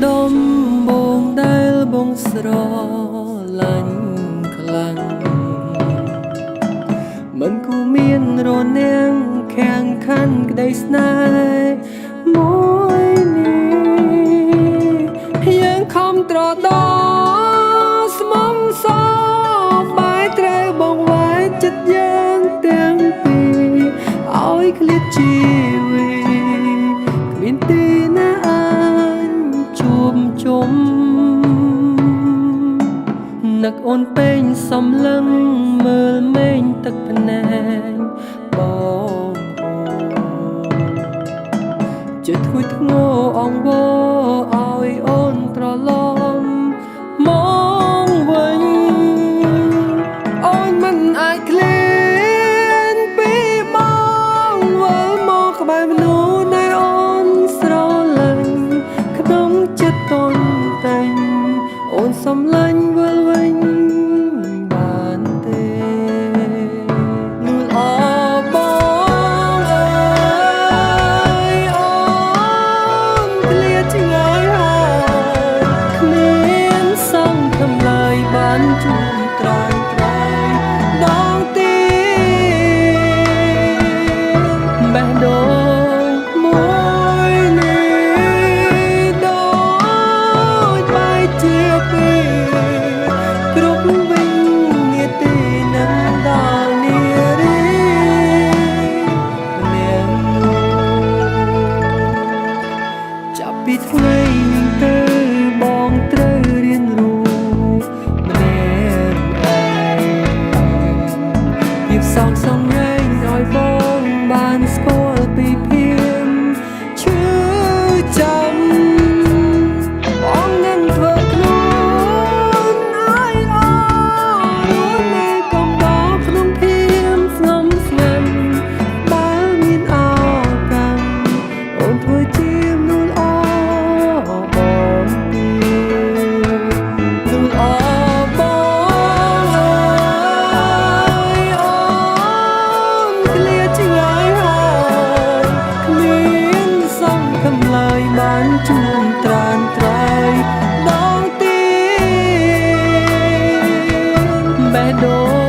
ដំបងដែលបងស្រឡាញ់ខ្លាំងមិនគូមានរនាំងខាំងខាន់ក្តីស្នេហ៍មួយនេះយើងខំត្រដស្មំសបែត្រូវបងវាយចិត្តយើងទាំងពីរឲ្យឃ្លាតជីវិតគ្មានទីណាអាចជួបជុំ នឹកអូនពេញសំឡឹងមើលមេងទឹកភ្នែកបងអូនចិត្តធ្ងន់ធ្ងរអង្វរឲ្យអូនត្រឡប់មកវិញអូនមិនអាចឃ្លានពីបងវិលមកក្បែរមនុស្សដែលអូនស្រឡាញ់ក្នុងចិត្តតនតែងអូនសំឡាញ់វិលវិញបានទេនួនអបងអើយអូនឃ្លាតឆ្ងាយហើយគ្មានសង្ឃឹមឡើយបានជួបត្រង់ត្រៃដងទៀតបេះដូងមួយនេះដូចបែកជាពីរគ្រប់វិនាទីនឹងដល់នារីម្នាក់នោះ ចាប់ពីថ្ងៃនេះទៅបងត្រូវរៀនរស់ម្នាក់ឯងភាពសោកសង្រេងឲ្យបងបានស្គាល់ពីភាពឈឺចាំបងនឹងធ្វើខ្លួនឲ្យល្អរស់នៅកំដរក្នុងភាពស្ងំស្ងាត់បើមានឱកាសអូនធ្វើជាមនុស្សល្អបងទៀតមនុស្សល្អបងអើយអូនឃ្លាតឆ្ងាយហើយគ្មានសង្ឃឹមឡើយបានជួបត្រានត្រៃដងទៀតបេះដូ